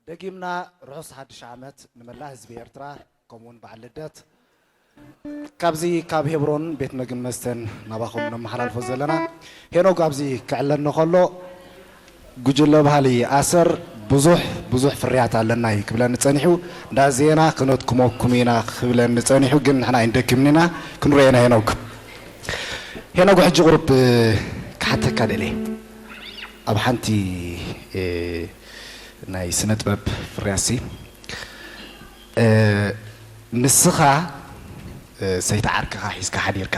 ደጊምና ርሑስ ሓድሽ ዓመት ንመላእ ህዝቢ ኤርትራ፣ ከምኡውን በዓል ልደት። ካብዚ ካብ ሄብሮን ቤት መግብን መስተን ናባኹም ነመሓላልፎ ዘለና፣ ሄኖግ ኣብዚ ክዕለኒ ከሎ፣ ጉጅለ ባህሊ ኣሰር ብዙሕ ብዙሕ ፍርያት ኣለና እዩ ክብለኒ ጸኒሑ። እንዳ ዜና ክነትክመኩም ኢና ክብለኒ ጸኒሑ፣ ግን ንሕና ኣይንደክምን ኢና፣ ክንሪኦ ኢና ሄኖግ። ሄኖግ፣ ሕጂ ቁሩብ ክሓተካ ደልየ። ኣብ ሓንቲ፣ እ፣ ናይ ስነ ጥበብ ፍርያትሲ፣ እ፣ ንስኻ፣ እ፣ ሰይቲ ዓርክኻ ሒዝካ ሓዲርካ፣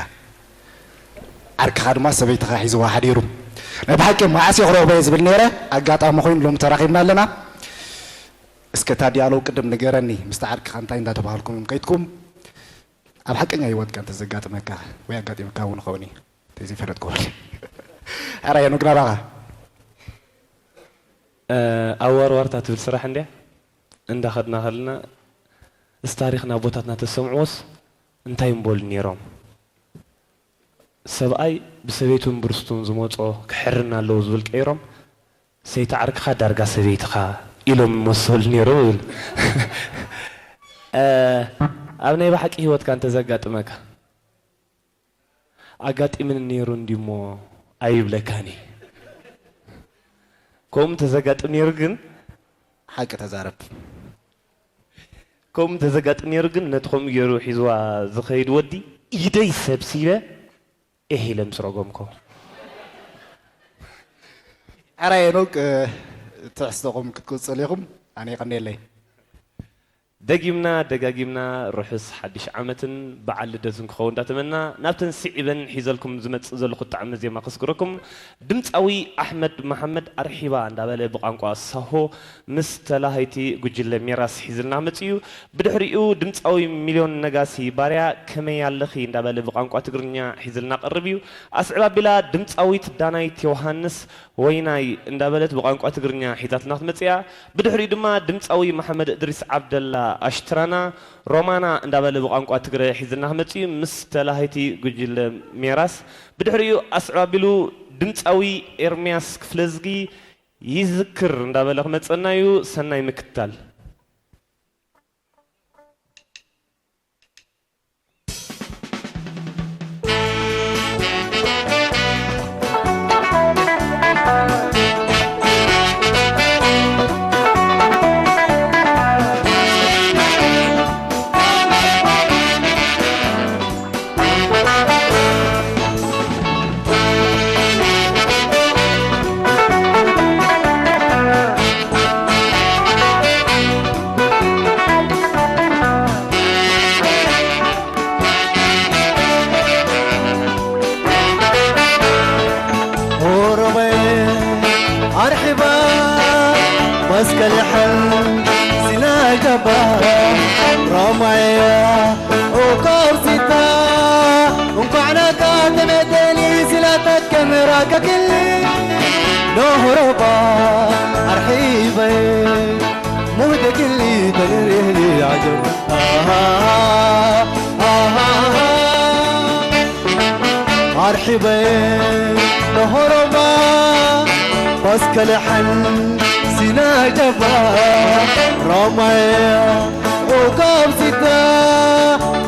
ዓርክኻ ድማ ሰበይትኻ ሒዝዋ ሓዲሩ። ናይ ብሓቂ መዓስ እየ ክረኽቦ እየ ዝብል ነይረ፣ ኣጋጣሚ ኮይኑ ሎሚ ተራኺብና ኣለና። እስከ እታ ዲያሎግ ቅድም ንገረኒ፣ ምስቲ ዓርክኻ እንታይ እንዳተባሃልኩም እዮም ከይድኩም? ኣብ ሓቀኛ ህይወትካ እንተዘጋጥመካ ወይ ኣጋጢምካ እውን ኸውን እዩ፣ እንተዘይፈለጥኩ በል። ሕራይ ሄኖግ ናባኻ። እ፣ ኣዋርዋርታ ትብል ስራሕ እንድያ። እንዳኸድና ከለና፣ እዚ ታሪኽ ናብ ኣቦታትና ተሰምዕዎስ እንታይ ምበሉ ነይሮም? ሰብኣይ ብሰበይቱን ብርስቱን ዝመጾ ክሕርና ኣለዎ ዝብል ቀይሮም፣ ሰይቲ ዓርክኻ ዳርጋ ሰበይትኻ ኢሎም መሰሉ ነይሮም ይብል። እ፣ ኣብ ናይ ብሓቂ ህይወትካ እንተዘጋጥመካ፣ ኣጋጢምኒ ነይሩ እንዲሞ ኣይብለካን እየ። ከምኡ እንተዘጋጥም ነይሩ ግን፣ ሓቂ ተዛረብ። ከምኡ እንተዘጋጥም ነይሩ ግን፣ ነቲ ከምኡ ገይሩ ሒዝዋ ዝኸይድ ወዲ ኢደይ ሰብሲበ ኤህ ኢለ ምስ ረገምኮ። ሕራይ ሄኖግ፣ እ፣ ትሕዝቶኹም ክትቅጽሉ ኢኹም። ኣነ የቐንየለይ። ደጊምና ደጋጊምና ርሑስ ሓድሽ ዓመትን በዓል ልደትን ክኸውን እንዳተመና፣ ናብተን ስዒበን ሒዘልኩም ዝመጽእ ዘለኹ ጣዕመ ዜማ ከስግረኩም። ድምጻዊ ኣሕመድ መሓመድ ኣርሒባ እንዳበለ ብቋንቋ ሳሆ ምስ ተላሃይቲ ጉጅለ ሜራስ ሒዝልና መጺኡ። ብድሕሪኡ ድምጻዊ ሚልዮን ነጋሲ ባርያ ከመይ ኣለኺ እንዳበለ ብቋንቋ ትግርኛ ሒዝልና ቀርብ እዩ። ኣስዕብ ኣቢላ ድምጻዊት ዳናይት ዮሃንስ ወይናይ እንዳበለት ብቋንቋ ትግርኛ ሒዛትና ክትመጽእ እያ። ብድሕሪኡ ድማ ድምጻዊ መሓመድ እድሪስ ዓብደላ ኣሽትራና ሮማና እንዳበለ ብቋንቋ ትግረ ሒዝልና ክመጽእ እዩ፣ ምስ ተላሃይቲ ጉጅለ ሜራስ። ብድሕሪኡ ኣስዕብ ኣቢሉ ድምጻዊ ኤርምያስ ክፍለዝጊ ይዝክር እንዳበለ ክመጸና እዩ። ሰናይ ምክትታል። ኦሮመይ ኣርሒባ መስቀል ይሕል ሲናይ ገባ ሮማያ ኦካብሲታ እንኳዕ ናታ ተመደሊ ስላተከምራ ከክሊ ኖህሮባ ኣርሒበይ ሙህደክሊ ተልርህሊ ዓጀብ ኣሃ ኣሃ ኣርሒበ ኖሆሮባ ባስከለሐን ሲናይ ጀባ ሮማያ ኡካብ ሲታ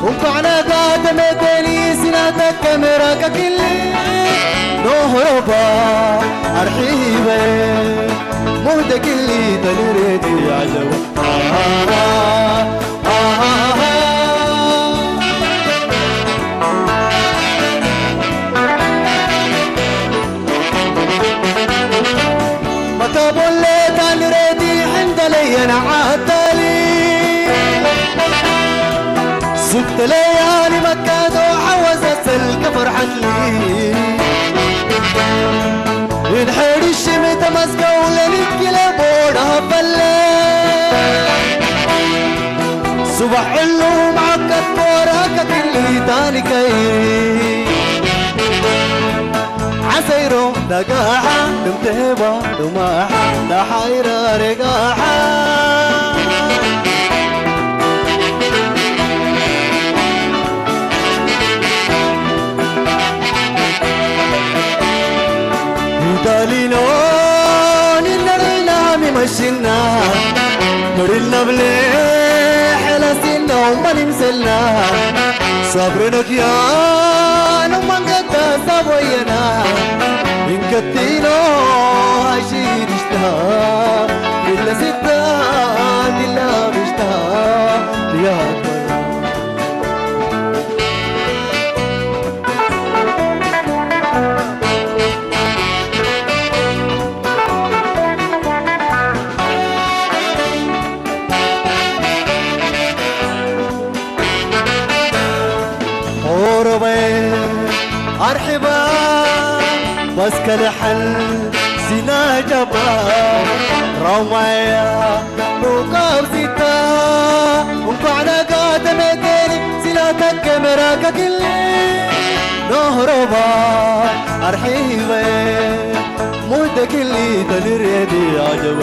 እንኳዕ ናታ ተመደሊ ሲናተከ ምራቀክሊ ኖሆሮባ ኣርሒበ ሙህደክሊ ተልሬቲ ዓጀብ መካቦሌ ታንሬቲ ሕንደለየና ዓተሊ ሱክተለያኒ መካቶ ሓወዘሰል ከፈርሐትሊ እንሕሪ ሽም ተመስገው ለሊኪለ ቦዳ በለ ሱባሕ ዕሉ መዓከት ቦራ ከክሊ ታኒከይ ዓሰይሮ ዳጋሓ ድምተባ ዱማሓ ዳሓይራ ሬጋሓ ዳሊኖ ኒነርና ሚመሽና Rinna blee xelasina umman imsella. Sabrina kiya numman gatta saboyena. Inkattino ashi dishta. Illa sitta dilla bishta. Ya ኦሮባይ ኣርሒባ ባስከለሐን ሲና ጃባ ራማያ ሩቃብ ሲታ እንኳዕ ናጋ ተመቴኒ ሲላ ተከመራ ከክሊ ኖህሮባ ኣርሒበ ሙደክሊ ተልሬዲ ኣጀበ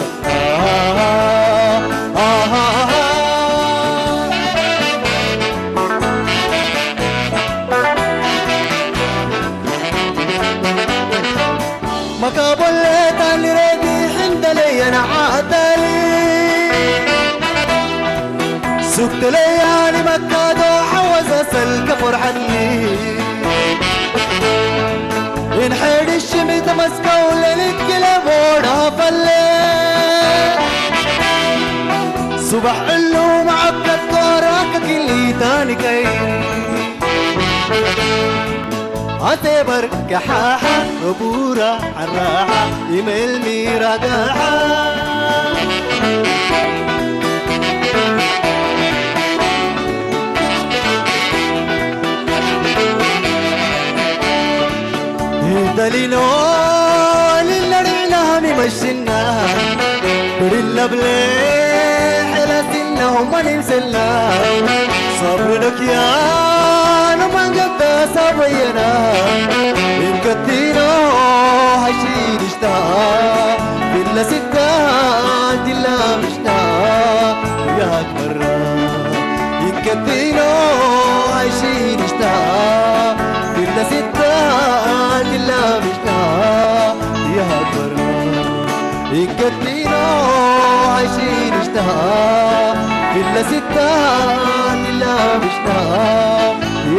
መካቦሌታን ረዲ ሕንደለየን ዓዳሊ ሱክተለያኒ መካዶ ሓወዘ ሰልከ ቁርሐኒ ኢንሐዲ ሽሚ ተመስከው ለሊት ክለ ቦዳ ፈለ ሱባሕ ዕሉ መዓከት ኮራ ከኪሊታኒ ከይ ኣቴበር ከሓሓ ረቡራ ዓራሓ ኢመል ሚራጋሓ ደሊኖ ልለሪዕና ሚመሽና ብርለብለ ሕለሲና ሁማን ይምስልና ሳብሪ ደክያ ንማንገዳ ሳበየና እንከቲኖ ሃይሺ ድሽታ ፊለሲታ ዲላ ምሽታ ያክበራ እንከቲኖ ሃይሺ ድሽታ ፊለሲታ ዲላ ምሽታ ያክበራ እንከቲኖ ሃይሺ ድሽታ ፊለሲታ ዲላ ምሽታ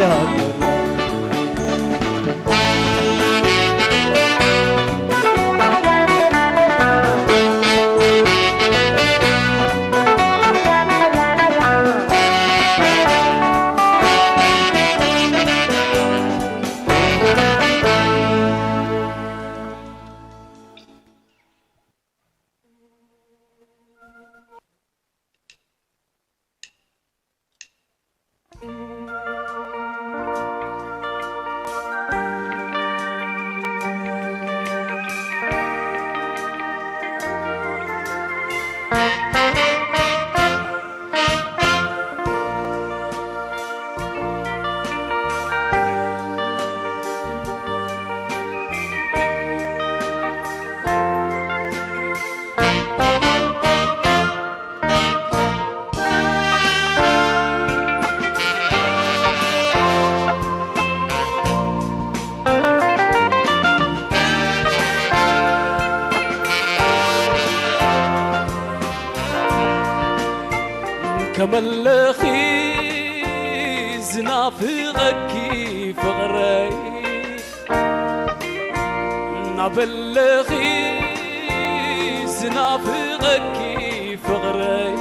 ያክበራ ከመለኺ ዝናፍቐኪ ፍቕረይ ናበለኺ ዝናፍቐኪ ፍቕረይ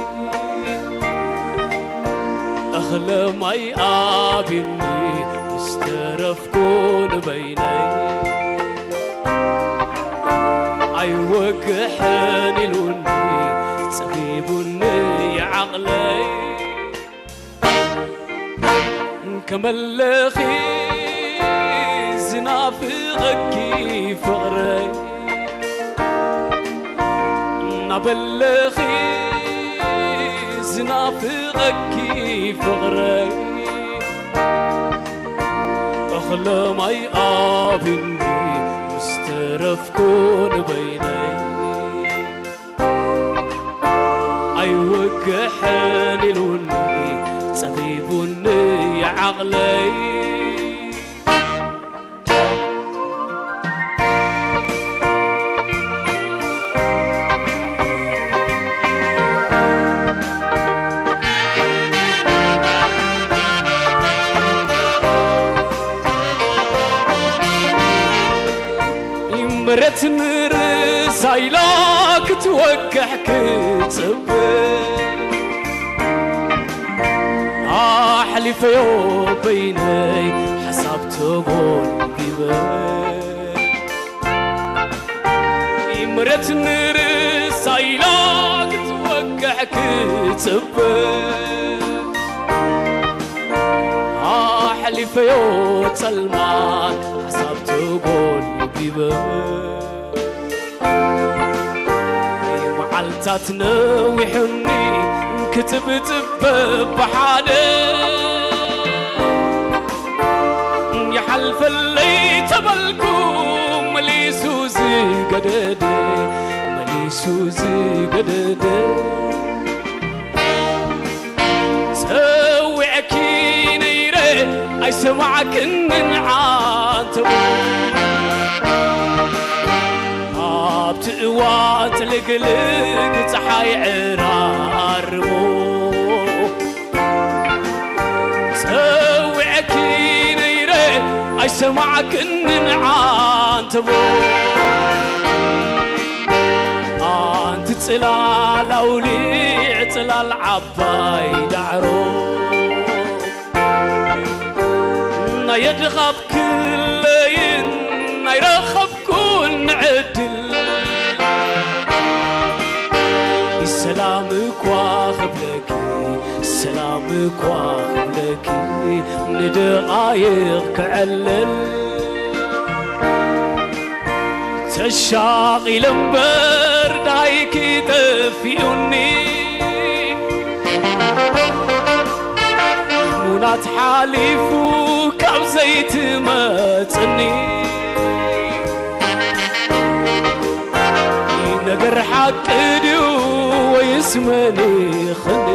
እኽለ ማይ ኣብኒ ምስ ተረፍኩ ንበይነይ ኣይወግሕን ኢሉኒ ጸቢቡኒ ዓቕለይ ከመለኺ ዝናፍቐኪ ፍቕረይ ናበለኺ ዝናፍቐኪ ፍቕረይ እኽለ ማይ ኣብኒ ምስ ተረፍኩ ንበይነይ ኣይወግሕን ኢሉኒ ጸቢቡኒ ዓቕለይ ትንርሳ ኢላ ክትወግሕ ክጽበ ኣሕሊፈዮ በይነይ ሓሳብ ተጎልቢበ። ምረት ንርሳ ኢላ ክትወግሕ ክጽበ ኣሕሊፈዮ ጸልማት ሓሳብ ተጎልቢበ። መዓልታት ነዊሑኒ ክትብጥብ ብሓደ ይሓልፈለይ ተበልኩ መሊሱ ዝገደደ መሊሱ ዝገደደ። ጸዊዐኪ ነይረ ኣይሰማዕክንን ዓንተቦ ኣብቲ እዋን ጽልግልግ ጸሓይ ዕራርቦ ጸዊዐኪ ነይረ ኣይሰማዕክንን ዓንተቦ ኣንቲ ጽላል ኣውሊዕ ጽላል ዓባይ ዳዕሮ ናይ የድኻብ ክለይን ናይ ረኸብኩን ዕድል ሰላም እኳ ክብለኪ ሰላም እኳ ክብለኪ ንደቓይቕ ክዕልል ተሻቒለ እምበር ዳይኪ ጠፊኡኒ ሙናት ሓሊፉ ካብ ዘይትመጽኒ ነገር ሓቂ ድዩ ወይስ መኒኽኒ?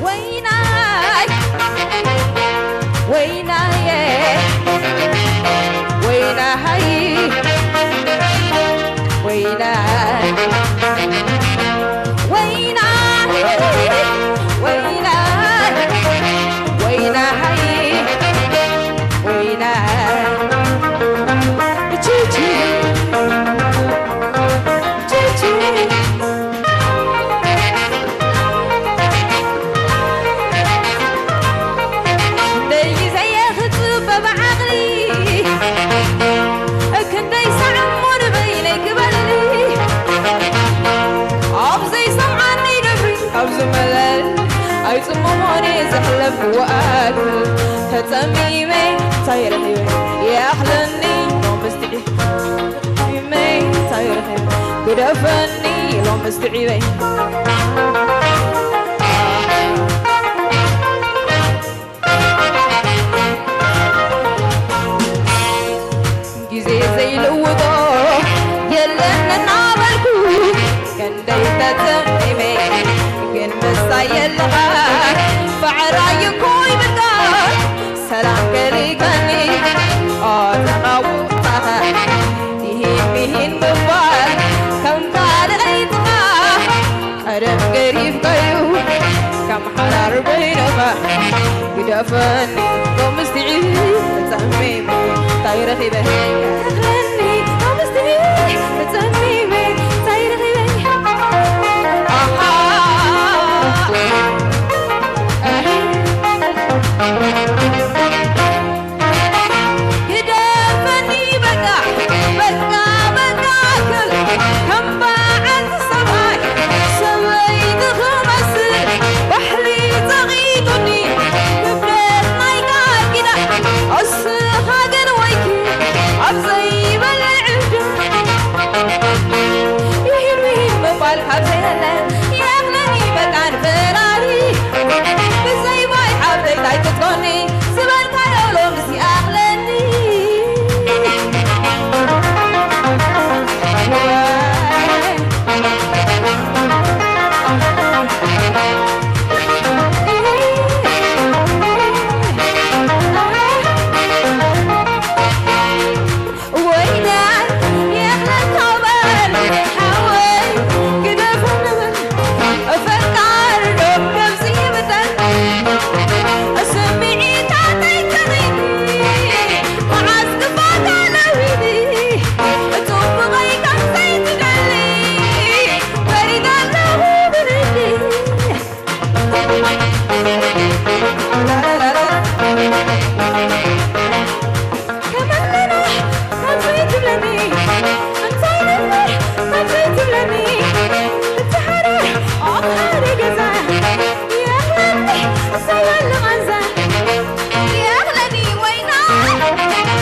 ወይናይ ወይናየ ወይናሃይ ወይናይ ወይናይ ወይናይ ወይናሃይ ወይናይ ቺቺ ቺቺ ክንደይ ግዜ እየ ክጽበ ብዓቕሊ፣ ክንደይ ሳዕ እሞ ንበይነይ ክበሊ፣ ኣብ ዘይሰምዓኒ ነብሪ ኣብ ዝመለል፣ ኣይጽመሞን እየ ዘሕለፍዎ ኣክል፣ ተጸሚመ እንታይ ረኺበ ይኣኽለኒ ሎምስ ትዒበይ እንታይ ረኺበ ግደፈኒ ሎምስ ትዒበይ። ግዜ ዘይልውጦ የለን እናበልኩ፣ ክንደይ ተጸሚመ ግን ምሳይ የለኻ፣ ባዕራይ እኮ ይብልካ ሰላም ከሊካኒ። ኦ ተቓውምታኻ ይሂን ምሂን ደፈኒ ሎምስቲ ጸሚመ እንታይ ረኺበ? ደፈኒ ሎምስቲ ጸሚመ እንታይ ረኺበ? ኣሃ። ግደፈኒ በቃ፣ በቃ፣ በቃ ክብል ከም በዓል ሰብኣይ ሰበይቲ ክመስል ባሕሪ ጸቒጡኒ ክብደት ናይ ቃል ኪዳን። እስኻ ግን ወይኪ ኣብ ዘይበልዕ ዕዳ ይህን ይህን ምባል ካብ ዘየለ የኽለኒ በቃ ንፈራሪ ብዘይ ማይ ሓብተይ ታይ ክትኮኒ ዝበልካዮ ሎምስ ይኣኽለኒ። ወይናይ የኽለካ በል ሓወይ ግደፈኒ በል። ፈቃር ዶ ከምዚ ይብጠን? ስምዒታተይ ከመይ መዓዝ ክፋታ ነዊኒ? ጽቡቐይ ከምዘይ ትደሊ ፈሪዳ ኣለኹ ብርዲ። ከመለና ካብ ዘይትብለኒ፣ እንታይ ነበር ካብ ዘይትብለኒ፣ እቲ ሓደ ኣብ ሓደ ገዛ ይኣኽለኒ፣ ሰዋሊ ቓንዛ ይኣኽለኒ፣ ወይና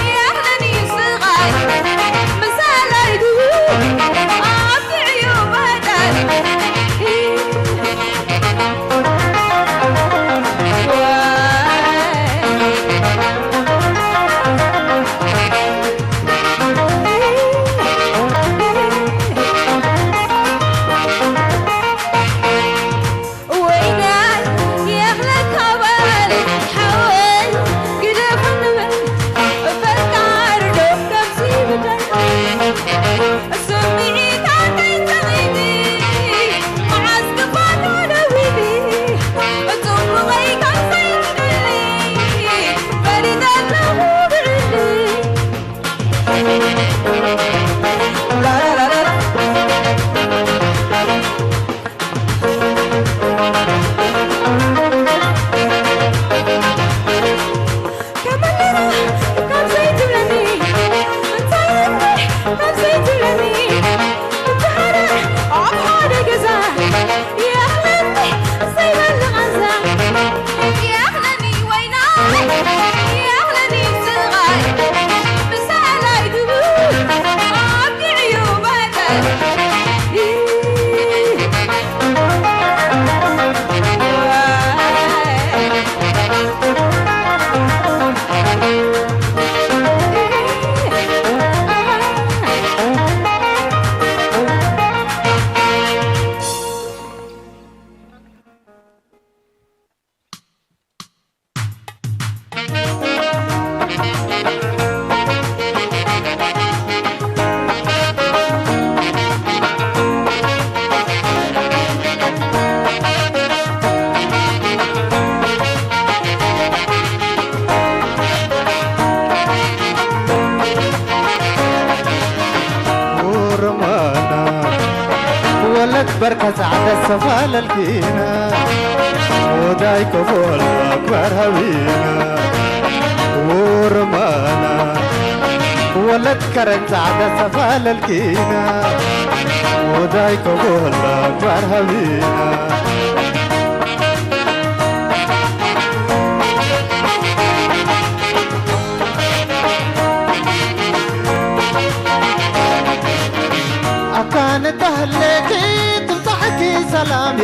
ይኣኽለኒ፣ ስቓይ ምሳላይ ድዩ ኣብቂዑ በዳይ። ወይናይ የኽለካ በል ሓወይ ግደፈኒ በል ፈቃር ዶ ከምዚ ይብለኒ። ስምዒታተይ ተቒኒ፣ መዓዝ ክፋታ ነዊኒ፣ ጽቡቐይ ካብ ዘይትደሊ፣ ፈሊጠ ኣለኹ ብዕሊ። ከመለና ካብ ዘይትብለኒ፣ እንታይ እምበር ካብ ዘይትብለኒ፣ እቲ ሓደ ኣብ ሓደ ገዛ ይኣኽለኒ ዘይበሊ ቓንዛ። ይኣኽለኒ ወይና፣ ይኣኽለኒ ስቓይ፣ ምሳላይ ድቡ ኣብቂዑ በዳይ። ኡርማና ወለት በርከ ጻዕደ ሰፋለልኪና ወዳይ ከቦል ኣክባር ሃዊና ኡርማና ወለት ከረን ጻዕደ ሰፋለልኪና ወዳይ ከቦል ኣክባር ሃዊና ኣካን እተህለኪ ትብጻሕኪ ሰላም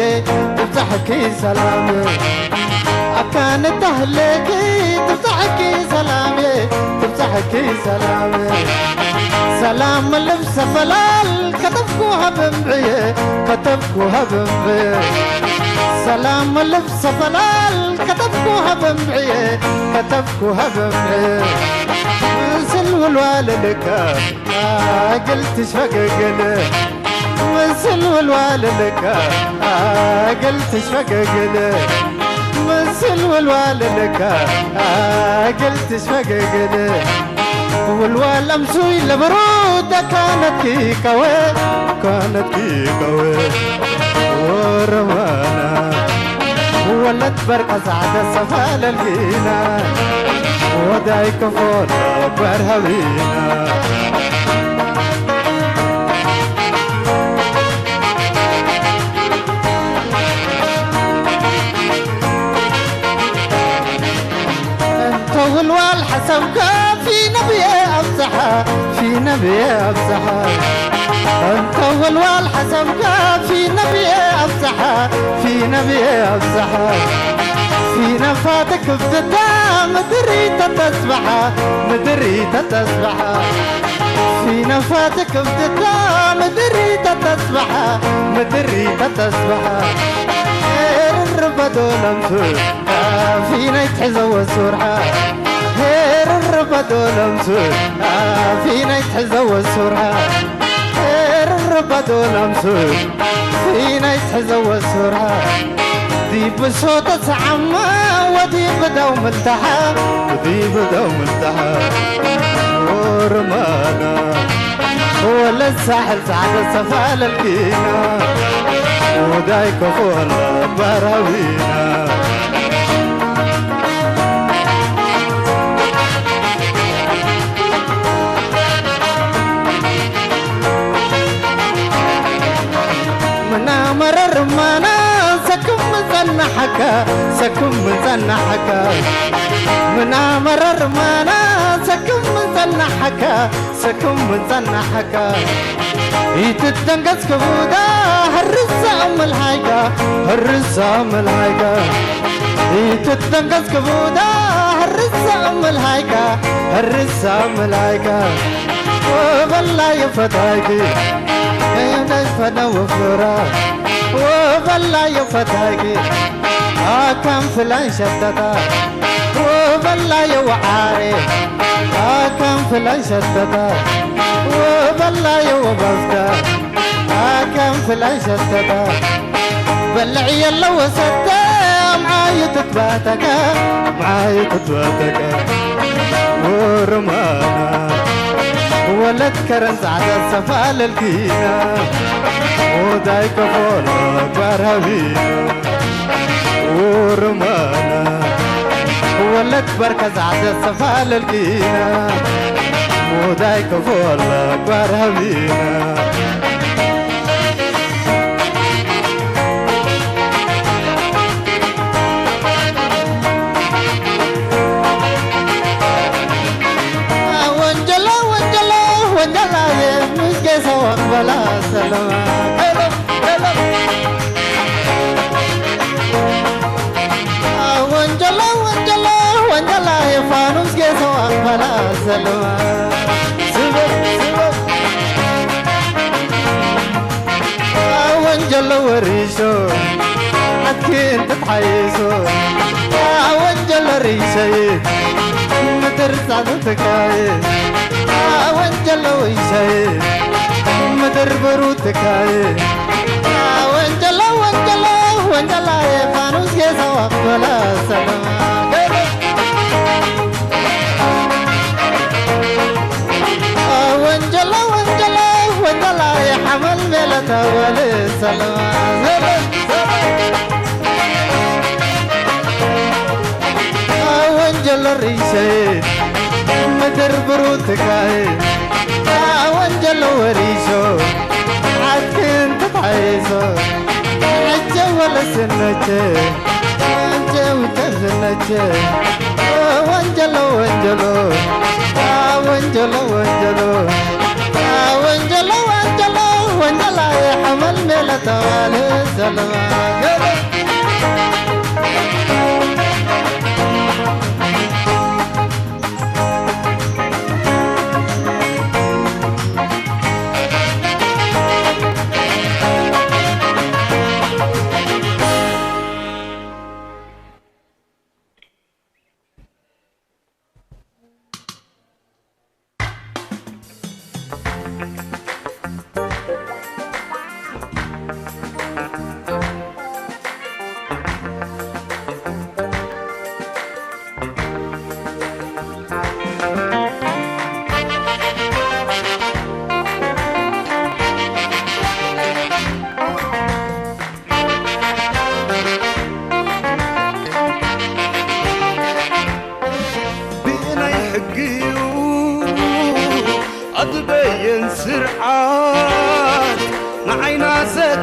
ትብጻሕኪ ሰላም ኣካን እተህለኪ ትብጻሕኪ ሰላም ትብጻሕኪ ሰላም ሰላም ልብሰ ፈላል ከተፍኩ ሃብምዕየ ከተፍኩ ሃብምዕየ ሰላም ልብሰ ፈላል ከተፍኩ ሃብምዕየ ከተፍኩ ሃብምዕየ ምስል ውልዋልልካ ኣገልትሽ ፈገግል ምስል ውልዋልልካ ኣገልትሽ ፈገግል ምስል ወልዋል ልካ ኣገልትሽ ፈገግል ወልዋል ኣምሱይ ለበሩ ደካነትኪ ከወ ካነትኪ ከወ ወረማና ወለት በርቀ ዛዕደ ሰፋለልኪና ወዳይ ከፎን በርሃዊና እንተ ውልዋል ሓሳብካ ፊ ነብየ ኣብዝሓ ፊ ነብየ ኣብዝሓ እንተ ውልዋል ሓሳብካ ፊ ነብየ ኣብዝሓ ፊ ነብየ ኣብዝሓ ፊ ነፋት ክብድታ ምድሪ ተተስብሓ ምድሪ ተተስብሓ ፊ ነፋት ክብድታ ምድሪ ተተስብሓ ምድሪ ተተስብሓ ኤርር በዶ ለምሱ ፊ ናይ ትሕዘዎ ሱርሓ ሄርር በዶ ለምሱ ፊ ናይ ትሕዘዎ ሱርሓ ሄርር በዶ ለምሱ ፊ ናይ ትሕዘዎ ሱርሓ ዲብ ብሶ ተሰዓማ ወዲብ ብደው ምልታሓ ወዲብ ብደው ምልታሓ ኦርማና ወለድ ሳሕል ጻዕደ ሰፋለልኪና ውዳይ ከፎላ ባራዊና ምና መረር ማና ሰክም ምጸናሓካ ሰክም ምጸናሓካ ምና መረር ማና ሰክም ምጸናሓካ ሰክም ምጸናሓካ ይትደንገጽ ክቡዳ ህርሳ እምልሃይካ ህርሳ እምልሃይካ ይትደንገጽ ክቡዳ ህርሳ እምልሃይካ ህርሳ እምልሃይካ ወበላ የፈታይኪ ነሽ ፈነው ፍራ ወበላ የፈታይኪ ኣካም ፍላን ሸተታ ወበላ የወዓሬ ኣካም ፍላን ሸተታ ወበላ የወበፍታ ኣካም ፍላን ሸተታ በልዕ የለዎ ሰተ ኣምዓዩ ትትባተካ ኣምዓዩ ትትባተካ ወርማና ወለት ከረን ጻዕዳ ሰፋለልኪና ሞዳይ ከፎሎ ባራዊና ወርማና ወለት በርከ ጻዕዳ ሰፋለልኪና ሞዳይ ከፎሎ ባራዊና ወንጀሎ ወንጀሎ ወንጀላየ ምስጌ ሰው ኣቅበላ ሰለማ ገሎ ገሎ ወንጀሎ ወንጀሎ ወንጀላየ ፋኑስ ጌ ሰው ኣቅበላ ሰለማ ስበብ ስበብ ወንጀሎ ወሪሶ ዓድኪ እንተትሓይሶ ወንጀሎ ሪሰይ ምድር ጻድትካይ ወንጀሎ ወይሰይ ምድር ብሩትካይ ወንጀሎ ወንጀሎ ወንጀላየ ፋኑስ ጌሰዋ በላ ሰለማ ወንጀሎ ወንጀሎ ወንጀላየ ሓመል ሜለታ ወል ሰለማ ወንጀሎ ሪሸይ ምድር ብሩትካይ ወንጀሎ ወሪሾ ዓድክን ተታይሶ ሕጀ ወለስነቸ ሕጀ ውተዝነቸ ወንጀሎ ወንጀሎ ወንጀሎ ወንጀሎ ወንጀሎ ወንጀሎ ወንጀላየ ሓመል ሜለ ተባለ ሰለማ ገለ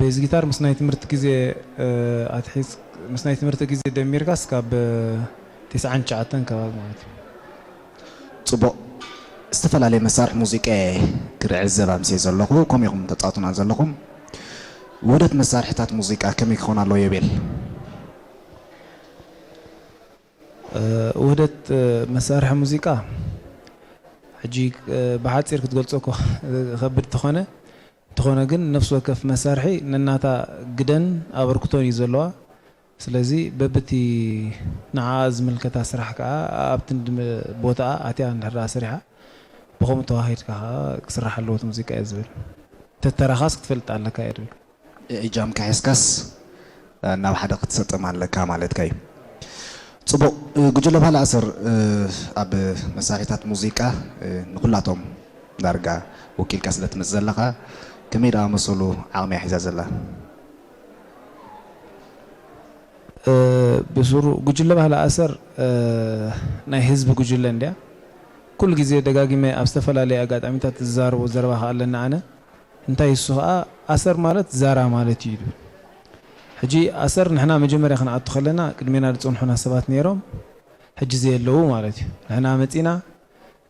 ቤዝ ጊታር ምስ ናይ ትምህርቲ ግዜ ኣትሒዝ ምስ ናይ ትምህርቲ ግዜ ደሚርካ እስካብ ተስዓን ትሽዓተን ከባቢ ማለት እዩ። ጽቡቕ። ዝተፈላለየ መሳርሒ ሙዚቃ ክርዕዘብ ኣምስየ ዘለኹ፣ ከምኡ ኢኹም ተጻወቱና ዘለኹም። ውህደት መሳርሕታት ሙዚቃ ከመይ ክኸውን ኣለዎ የቤል? ውህደት መሳርሒ ሙዚቃ ሕጂ ብሓፂር ክትገልፆ እኮ ከብድ ተኾነ እንተኾነ ግን ነፍሲ ወከፍ መሳርሒ ነናታ ግደን ኣበርክቶን እዩ ዘለዋ። ስለዚ በብቲ ንዓኣ ዝምልከታ ስራሕ ከዓ ኣብቲ ቦታኣ ኣትያ እንድሕር ደኣ ሰሪሓ ብኸምኡ ተዋሂድካ ከዓ ክስራሕ ኣለዎ እቲ ሙዚቃ እየ ዝብል። ተተራኻስ ክትፈልጥ ኣለካ እየ ዝብል። እጃምካ ሒዝካስ ናብ ሓደ ክትሰጥም ኣለካ ማለትካ እዩ። ጽቡቕ። ጉጅለ ባህሊ ኣሰር ኣብ መሳርሒታት ሙዚቃ ንኹላቶም ዳርጋ ወኪልካ ስለ ትመጽእ ዘለኻ ከመይ ዝኣመሰሉ ዓቕሚ እያ ሒዛ ዘላ? ብስሩ ጉጅለ ባህሊ ኣሰር ናይ ህዝቢ ጉጅለ እንድያ። ኩሉ ግዜ ደጋጊመ ኣብ ዝተፈላለየ ኣጋጣሚታት ዝዛረቦ ዘረባ ከኣ ኣለና ኣነ። እንታይ እሱ ከኣ ኣሰር ማለት ዛራ ማለት እዩ ይብል። ሕጂ ኣሰር ንሕና መጀመርያ ክንኣቱ ከለና ቅድሜና ዝጸንሑና ሰባት ነይሮም፣ ሕጂ ዘየለዉ ማለት እዩ። ንሕና መጺና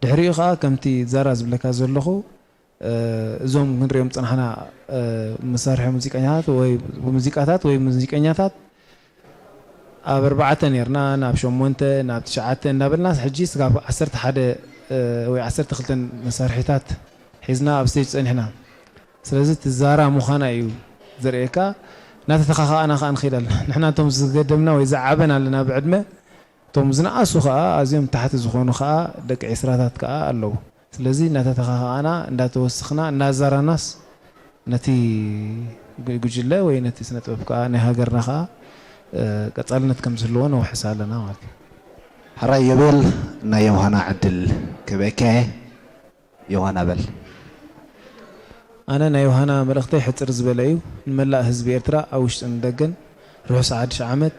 ድሕሪኡ ከኣ ከምቲ ዛራ ዝብለካ ዘለኹ እዞም ክንሪኦም ዝጸናሕና መሳርሒ ሙዚቀኛታት ወይ ሙዚቃታት ወይ ሙዚቀኛታት ኣብ ኣርባዕተ ኔርና ናብ ሸሞንተ ናብ ትሽዓተ እንዳበልና ሕጂ ስጋብ ዓሰርተ ሓደ ወይ ዓሰርተ ክልተ መሳርሒታት ሒዝና ኣብ ስቴጅ ጸኒሕና። ስለዚ እቲ ዛራ ምዃና እዩ ዘርእየካ። እናተተኻኻእና ከዓ ንኸይድ ኣለና። ንሕና እቶም ዝገደምና ወይ ዝዓበን ኣለና ብዕድመ፣ እቶም ዝነኣሱ ከዓ ኣዝዮም ታሕቲ ዝኾኑ ከዓ ደቂ ዒስራታት ከዓ ኣለዉ። ስለዚ እናተተኻኻእና እንዳተወስኽና እናዛራናስ ነቲ ጉጅለ ወይ ነቲ ስነ ጥበብ ከዓ ናይ ሃገርና ከዓ ቀፃልነት ከም ዝህልዎ ነውሕስ ኣለና ማለት እዩ። ሕራይ ዮቤል ናይ ዮሃና ዕድል ክበከ ዮሃና በል። ኣነ ናይ ዮሃና መልእኽተይ ሕፅር ዝበለ እዩ። ንመላእ ህዝቢ ኤርትራ ኣብ ውሽጥን ደገን ርሑስ ሓድሽ ዓመት፣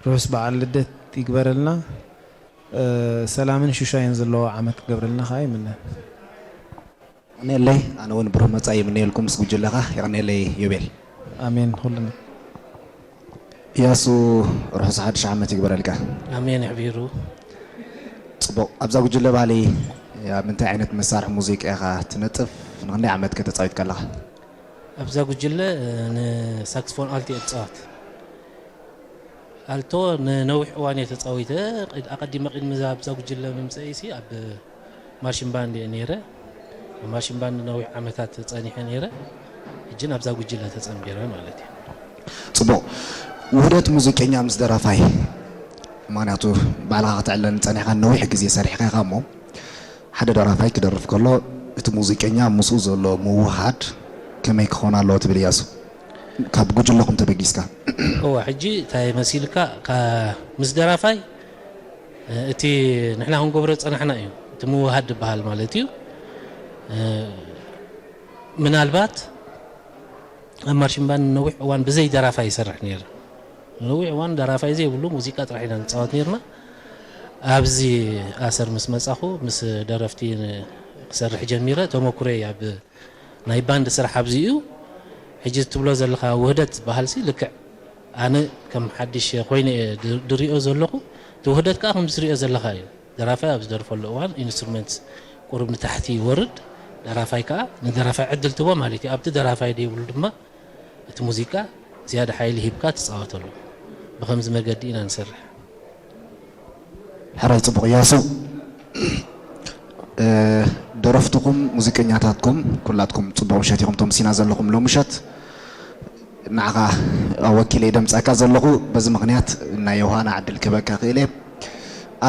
ርሑስ በዓል ልደት ይግበረልና። ሰላምን ሽሻይን ዘለዎ ዓመት ክገብረልና ከዓ ይምነ። የቐንየለይ። ኣነ እውን ብሩህ መጻኢ ይምነየልኩም ምስ ጉጅለኻ። የቐንየለይ ዮቤል። ኣሜን። ኩልና እያሱ ርሑስ ሓድሽ ዓመት ይግበረልካ። ኣሜን። ኣሕቢሩ። ጽቡቕ። ኣብዛ ጉጅለ ባህሊ ኣብ ምንታይ ዓይነት መሳርሒ ሙዚቃ ኢኻ ትነጥፍ? ንኽንደይ ዓመት ከ ተጻዊትካ ኣለኻ? ኣብዛ ጉጅለ ንሳክስፎን ኣልቶ እየ ዝጻወት። ኣልቶ ንነዊሕ እዋን እየ ተጻዊተ። ኣቐዲመ ቅድሚ ኣብዛ ጉጅለ ምምጸእሲ ኣብ ማርሽን ባንድ እየ ነይረ። ኣብ ማርሽን ባንድ ነዊሕ ዓመታት ጸኒሐ ነይረ። ሕጂ ናብዛ ጉጅለ ተጸንቢረ ማለት እዩ። ጽቡቕ። ውህደት ሙዚቀኛ ምስ ደራፋይ፣ ምኽንያቱ ባዕልኻ ከተዕለኒ ጸኒሕካ ነዊሕ ግዜ ሰሪሕካ ኢኻ እሞ ሓደ ደራፋይ ክደርፍ ከሎ እቲ ሙዚቀኛ ምስኡ ዘሎ ምውሃድ ከመይ ክኾን ኣለዎ ትብል እያሱ? ካብ ጉጅለኹም ተበጊስካ። እወ፣ ሕጂ እንታይ መሲልካ፣ ምስ ደራፋይ እቲ ንሕና ክንገብሮ ዝጸናሕና እዩ እቲ ምውሃድ ዝበሃል ማለት እዩ። ምናልባት ኣብ ማርሽን ባንድ ንነዊሕ እዋን ብዘይ ደራፋይ ይሰርሕ ነይረ። ንነዊሕ እዋን ደራፋይ ዘይብሉ ሙዚቃ ጥራሕ ኢና ንጻወት ነይርና። ኣብዚ ኣሰር ምስ መጻኹ ምስ ደረፍቲ ክሰርሕ ጀሚረ። ተመኩረይ ኣብ ናይ ባንድ ስራሕ ኣብዚ እዩ። ሕጂ ትብሎ ዘለኻ ውህደት ዝበሃልሲ ልክዕ ኣነ ከም ሓድሽ ኮይነ እየ ድሪኦ ዘለኹ። እቲ ውህደት ከዓ ከም ዝሪኦ ዘለኻ እዩ። ደራፋይ ኣብ ዝደርፈሉ እዋን ኢንስትሩመንት ቁሩብ ንታሕቲ ይወርድ፣ ደራፋይ ከዓ ንደራፋይ ዕድል ትቦ ማለት እዩ። ኣብቲ ደራፋይ ደይብሉ ድማ እቲ ሙዚቃ ዝያዳ ሓይሊ ሂብካ ትፃወተሉ። ብኸምዚ መገዲ ኢና ንሰርሕ። ሕራይ ፅቡቕ እያሱ። ደረፍትኹም ሙዚቀኛታትኩም ኩላትኩም ፅቡቕ ምሸት ኢኹም ተምሲና ዘለኹም ሎም ምሸት ንዓኻ ወኪለ ደምፀካ ዘለኹ በዚ ምኽንያት ናይ ዮሃና ዕድል ክበካ ክእል እየ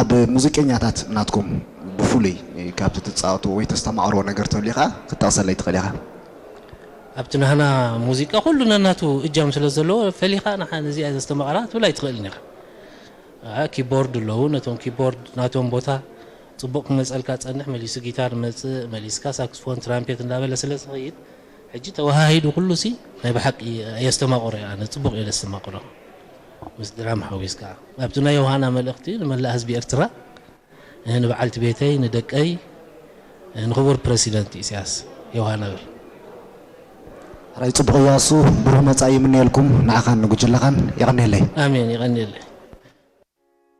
ኣብ ሙዚቀኛታት ናትኩም ብፍሉይ ካብቲ ትፃወትዎ ወይ ተስተማቕርዎ ነገር ተልዩ ከዓ ክትጠቕሰለይ ትኽእል ኢኻ ኣብቲ ናህና ሙዚቃ ኩሉ ነናቱ እጃም ስለ ዘለዎ ፈሊኻ ንሓ ነዚኣ ዘስተማቕራ ትብል ኣይትኽእልን ኢኻ ኪቦርድ ኣለዉ ነቶም ኪቦርድ ናቶም ቦታ ጽቡቕ ክመጸልካ ጸንሕ መሊሱ ጊታር መጽእ መሊስካ ሳክስፎን ትራምፔት እንዳበለ ስለ ዝኸይድ ሕጂ ተወሃሂዱ ኩሉ ሲ ናይ ብሓቂ የስተማቕሮ እየ ኣነ ጽቡቕ እየ ዘስተማቕሮ ምስ ድራም ሓዊስካ ኣብቲ ናይ ዮሃና መልእኽቲ ንመላእ ህዝቢ ኤርትራ ንበዓልቲ ቤተይ ንደቀይ ንኽቡር ፕረሲደንት ኢሳያስ ዮሃና ብል ሕራይ ጽቡቕ እያሱ፣ ብሩህ መጻኢ ይምነየልኩም፣ ንዓኻን ንጉጅለኻን። የቐንየለይ። ኣሜን። ይቐንየለይ።